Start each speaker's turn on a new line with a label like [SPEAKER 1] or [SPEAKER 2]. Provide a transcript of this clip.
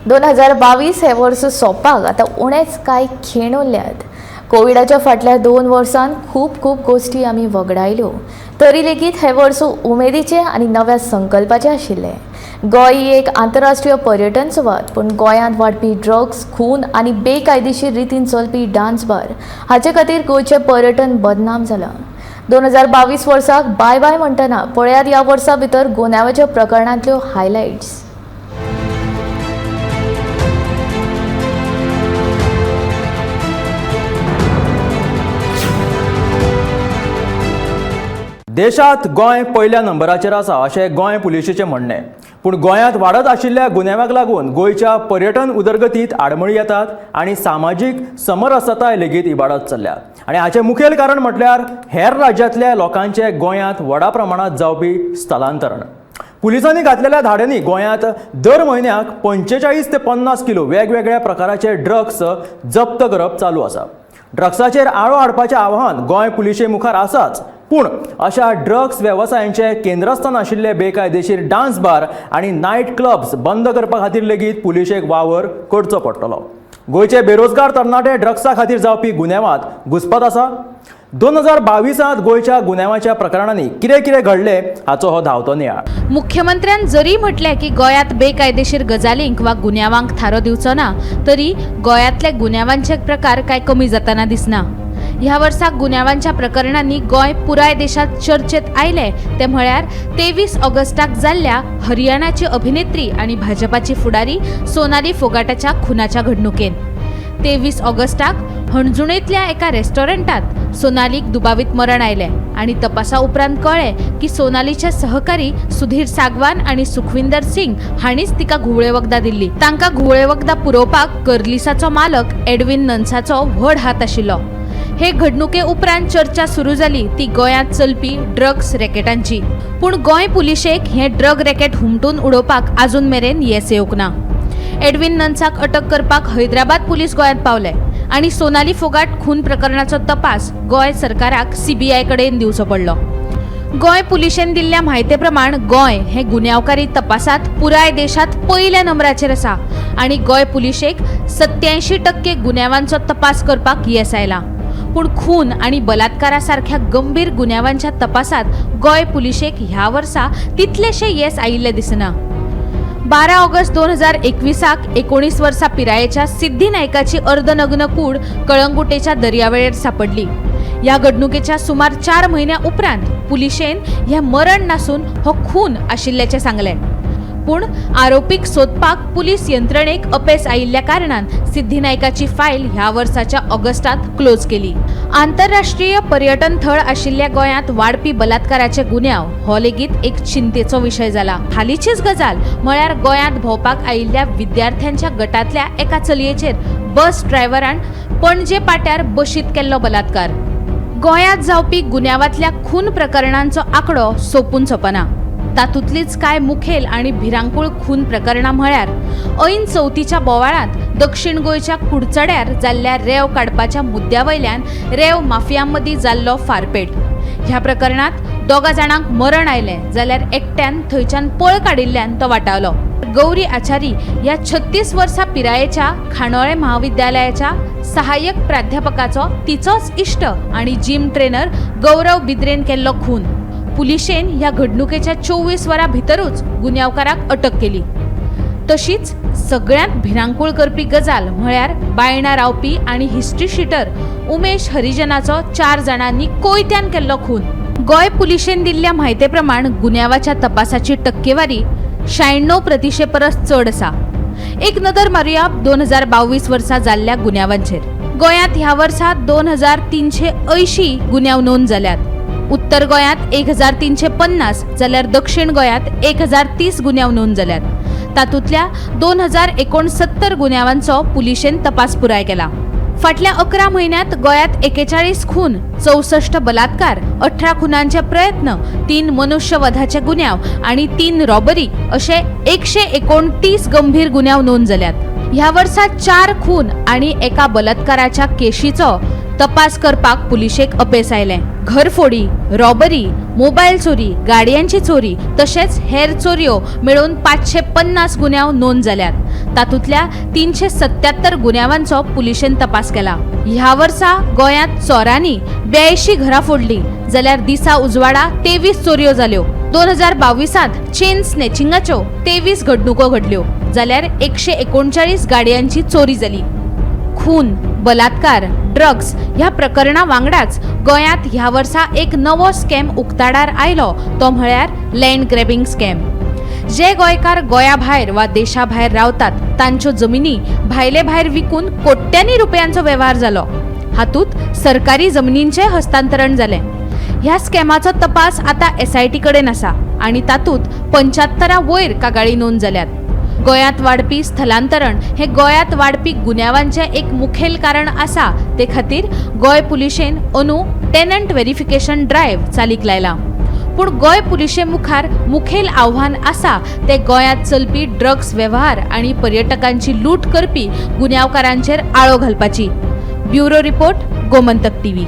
[SPEAKER 1] 2022 हें वर्स सोंपपाक आतां उणेच कांय खीण उरल्यात. कोविडाच्या फाटल्या 2 वर्सांत खूब खूब गोश्टी आमी वगडायल्यो, तरी लेगीत हें वर्स उमेदीचें आनी नव्या संकल्पाचें आशिल्लें. गोंय ही एक आंतरराष्ट्रीय पर्यटन सुवात, पूण गोंयांत वाडपी ड्रग्स, खून आनी बेकायदेशीर रितीन चलपी डान्स बार हाचे खातीर गोंयचें पर्यटन बदनाम जालां. 2022 वर्साक बाय बाय म्हणटना पळयात ह्या वर्सा भितर गुन्यांवाच्या प्रकरणांतल्यो हायलायट्स.
[SPEAKER 2] देशात गोंय पयल्या नंबराचेर आसा अशें गोंय पुलिशेचें म्हणणें. पूण गोंयांत वाडत आशिल्ल्या गुन्यांवाक लागून गोंयच्या पर्यटन उदरगतीत आडमळी येतात आनी सामाजीक समरसताय लेगीत इबाडत चल्ल्या. आनी हाचें मुखेल कारण म्हटल्यार हेर राज्यांतल्या लोकांचें गोंयांत व्हडा प्रमाणांत जावपी स्थलांतरण. पुलिसांनी घातलेल्या धाड्यांनी गोंयांत दर म्हयन्याक 45 ते 50 किलो वेगवेगळ्या प्रकाराचे ड्रग्स जप्त करप चालू आसा. ड्रग्साचेर आळो हाडपाचें आव्हान गोंय पुलिशे मुखार आसाच, पूण अशा ड्रग्स वेवसायांचे केंद्रस्थान आशिल्ले बेकायदेशीर डान्स बार आनी नायट क्लब्स बंद करपा खातीर लेगीत पुलिशेक वावर करचो पडटलो. गोंयचे बेरोजगार तरणाटे ड्रग्सा खातीर जावपी गुन्यांवांत घुस्पत आसा. 2022 गोंयच्या गुन्यांवाच्या प्रकरणांनी कितें कितें घडलें हाचो हो धांवतो नियाळ.
[SPEAKER 3] मुख्यमंत्र्यान जरी म्हटलें की गोंयांत बेकायदेशीर गजालींक वा गुन्यांवांक थारो दिवचो ना, तरी गोंयांतले गुन्यांवांचे प्रकार कांय कमी जातना दिसना. ह्या वर्साक गुन्यांवांच्या प्रकरणांनी गोंय पुराय देशांत चर्चेत आयलें तें म्हळ्यार 23 ऑगस्टाक जाल्ल्या हरियाणाची अभिनेत्री आनी भाजपाची फुडारी सोनाली फोगाटाच्या खुनाच्या घडणुकेन. 23 ऑगस्टाक हणजुणेंतल्या एका रेस्टॉरंटात सोनालीक दुबावीत मरण आयलें आनी तपासा उपरांत कळ्ळें की सोनालीच्या सहकारी सुधीर सागवान आनी सुखविंदर सिंग हांणीच तिका घुंवळे वखदां दिल्ली. तांकां घुंवळे वखदां पुरोवपाक कर्लिसाचो मालक एडविन नन्साचो व्हड हात आशिल्लो. हे घडणुके उपरांत चर्चा सुरू जाली ती गोंयांत चलपी ड्रग्स रॅकेटांची. पूण गोंय पुलिशेक हें ड्रग रॅकेट हुमटून उडोवपाक आजून मेरेन येस येवंक ना. एडविन नन्साक अटक करपाक हैदराबाद पुलीस गोंयांत पावले आनी सोनाली फोगाट खून प्रकरणाचो तपास गोंय सरकाराक सीबीआय कडेन दिवचो पडलो. गोंय पुलिशेन दिल्ल्या म्हायते प्रमाण गोंय हे गुन्यांवकारी तपासात पुराय देशांत पयल्या नंबराचेर आसा आनी गोंय पुलिशेक 87% गुन्यांवांचो तपास करपाक येस आयलां. पूण खून आनी बलात्कारा सारख्या गंभीर गुन्यांवांच्या तपासात गोंय पुलिशेक ह्या वर्सा तितलेशें येस आयिल्लें दिसना. 12 ऑगस्ट 2021 19 वर्सां पिरायेच्या सिद्धी नायकाची अर्धनग्न कूड कळंगुटेच्या दर्यावेळेर सापडली. ह्या घडणुकेच्या सुमार 4 म्हयन्या उपरांत पुलिशेन हें मरण नासून हो खून आशिल्ल्याचें सांगलें. पूण आरोपीक सोदपाक पुलीस यंत्रणेक अपेस आयिल्ल्या कारणान सिद्धी नायकाची फायल ह्या वर्साच्या ऑगस्टात क्लोज केली. आंतरराष्ट्रीय पर्यटन थळ आशिल्ल्या गोंयांत वाडपी बलात्काराचे गुन्यांव हो लेगीत एक चिंतेचो विशय जाला. हालींचीच गजाल म्हळ्यार गोंयांत भोंवपाक आयिल्ल्या विद्यार्थ्यांच्या गटांतल्या एका चलयेचेर बस ड्रायव्हरान पणजे पाट्यार बशींत केल्लो बलात्कार. गोंयांत जावपी गुन्यांवांतल्या खून प्रकरणांचो आंकडो सोंपून सोंपना. तातूंतलीच कांय मुखेल आनी भिरांकूळ खून प्रकरणां म्हळ्यार ऐन चवथीच्या बोवाळांत दक्षिण गोंयच्या कुडचड्यार जाल्ल्या रेंव काडपाच्या मुद्द्या वयल्यान रेंव माफियां मदीं जाल्लो फारपेट. ह्या प्रकरणांत 2 जाणांक मरण आयलें जाल्यार एकट्यान थंयच्यान पळ काडिल्ल्यान तो वाटावलो. गौरी आचारी ह्या 36 वर्सां पिरायेच्या खांडोळें म्हाविद्यालयाच्या सहाय्यक प्राध्यापकाचो तिचोच इश्ट आनी जिम ट्रेनर गौरव बिद्रेन केल्लो खून. पुलिशेन ह्या घडणुकेच्या 24 वरां भितरूच गुन्यांवकाराक अटक केली. तशीच सगळ्यांत भिरांकूळ करपी गजाल म्हळ्यार बायणा रावपी आनी हिस्ट्री शिटर उमेश हरिजनाचो 4 जाणांनी कोयत्यान केल्लो खून. गोंय पुलिशेन दिल्ल्या म्हायते प्रमाण गुन्यांवाच्या तपासाची टक्केवारी 96% परस चड आसा. एक नदर मारुया 2022 वर्सा जाल्ल्या गुन्यांवांचेर. गोंयांत ह्या वर्सा 2380 गुन्यांव नोंद जाल्यात. उत्तर गोंयांत 1350 जाल्यार दक्षिण गोंयांत 1030 गुन्यांव नोंद जाल्यात. तातूंतल्या 2069 गुन्यांवांचो पुलिशेन तपास पुराय केला. फाटल्या 11 म्हयन्यांत गोंयांत 41 खून, 64 बलात्कार, 18 खुनांचे प्रयत्न, 3 मनुष्यवधाचे गुन्यांव आनी 3 रॉबरी अशे 129 गंभीर गुन्यांव नोंद जाल्यात. ह्या वर्सा 4 खून आनी एका बलात्काराच्या केशीचो तपास करपाक पुलिशेक अपेस आयलें. घरफोडी, रॉबरी, मोबायल चोरी, गाडयांची चोरी तशेंच हेर चोरयो मेळून 550 गुन्यांव नोंद जाल्यात. तातूंतल्या 377 गुन्यांवांचो पुलिशेन तपास केला. ह्या वर्सा गोंयांत चोरांनी 82 घरां फोडलीं जाल्यार दिसा उजवाडा 23 चोरयो जाल्यो. 2022 चेन स्नॅचिंगाच्यो 23 घडणुको घडल्यो जाल्यार 139 गाडयांची चोरी जाली. खून, बलात्कार, ड्रग्स ह्या प्रकरणा वांगडाच गोंयांत ह्या वर्सा एक नवो स्कॅम उक्ताडार आयलो, तो म्हळ्यार लँड ग्रॅबिंग स्कॅम. जे गोंयकार गोंया भायर वा देशा भायर रावतात तांच्यो जमिनी भायले भायर विकून कोट्यांनी रुपयांचो वेव्हार जालो. हातूंत सरकारी जमनींचें हस्तांतरण जालें. ह्या स्कॅमाचो तपास आतां एसआयटी कडेन आसा आनी तातूंत 75 वयर कागाळी नोंद जाल्यात. गोंयांत वाडपी स्थलांतरण हें गोंयांत वाडपी गुन्यांवांचें एक मुखेल कारण आसा. ते खातीर गोंय पुलिशेन अंदू टेनंट व्हेरिफिकेशन ड्रायव्ह चालीक लायला. पूण गोंय पुलिशे मुखार मुखेल आव्हान आसा ते गोंयांत चलपी ड्रग्स वेव्हार आनी पर्यटकांची लूट करपी गुन्यांवकारांचेर आळो घालपाची. Bureau report, Gomantak TV.